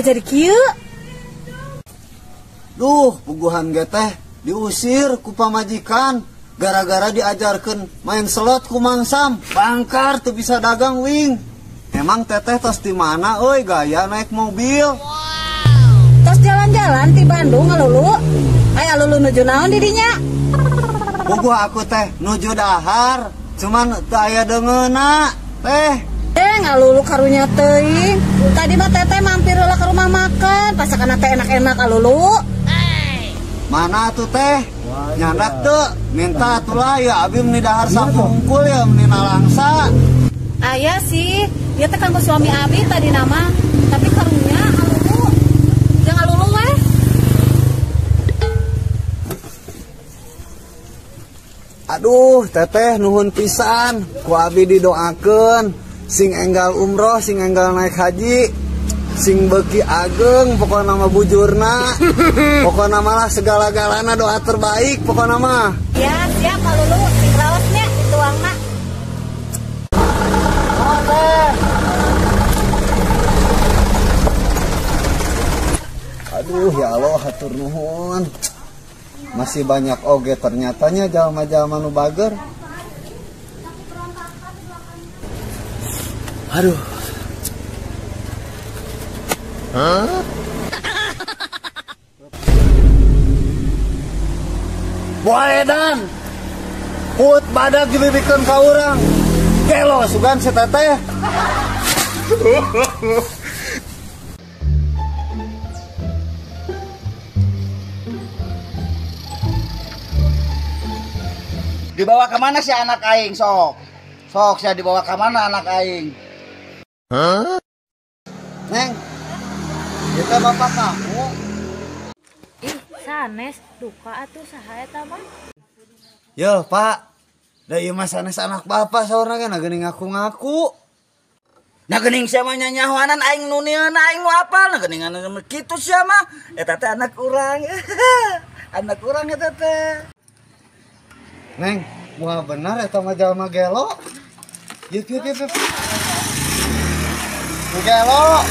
Nah jadi kieu. Duh, puguhan ge teh diusir ku pamajikan gara-gara diajarkeun main slot ku Mang Sam. Bangkar teu bisa dagang wing. Emang teteh tos di mana euy gaya naik mobil? Wow. Tos jalan-jalan di Bandung ngalulu. Aya lulu nuju naon di dinya? Puguh aku teh nuju dahar, cuman teu aya deungeuna teh. Ngalulu karunya teuing. Tadi mah teteh mampir heula ke rumah makan, pasakan teh enak-enak alulu. Mana tuh teh? Nyandak tuh, minta atulah ya abi meni dahar sapungkul ya meni nalangsa. Aya sih, dia teh kanggo suami abi tadi nama, tapi karunya alulu. Jangan alulu weh. Aduh, teteh nuhun pisan, ku abi didoakeun sing enggal umroh, sing enggal naik haji, sing beuki ageng, pokokna mah bujurna, pokokna malah segala-galana doa terbaik, pokokna mah. Ya, siap Pak Lulu, sing raosnya dituangna. Oh, teh. Aduh, ya Allah, hatur nuhun. Masih banyak oge ternyatanya jalma-jalma nu bager. Aduh. Hah? Boedan. Put badak dibibikeun ka urang. Gelo sugan si teteh. Dibawa kemana sih anak aing sok? Sok saya dibawa kemana anak aing? Hah? Neng, kita bapak kamu. Ih, sanes duka atuh saha eta mah? Yo, Pak. Da ieu mah sanes anak bapak saurna ge geuning ngaku-ngaku. Nah geuning sia mah nyanyahoanan aing nu nieuna aing nu apal, nah geuning anu kitu sia mah. Eta teh anak urang. Anak urang eta teh. Neng, moal bener eta mah jalma gelo. Yuk, yuk, yuk, yuk. Gelo.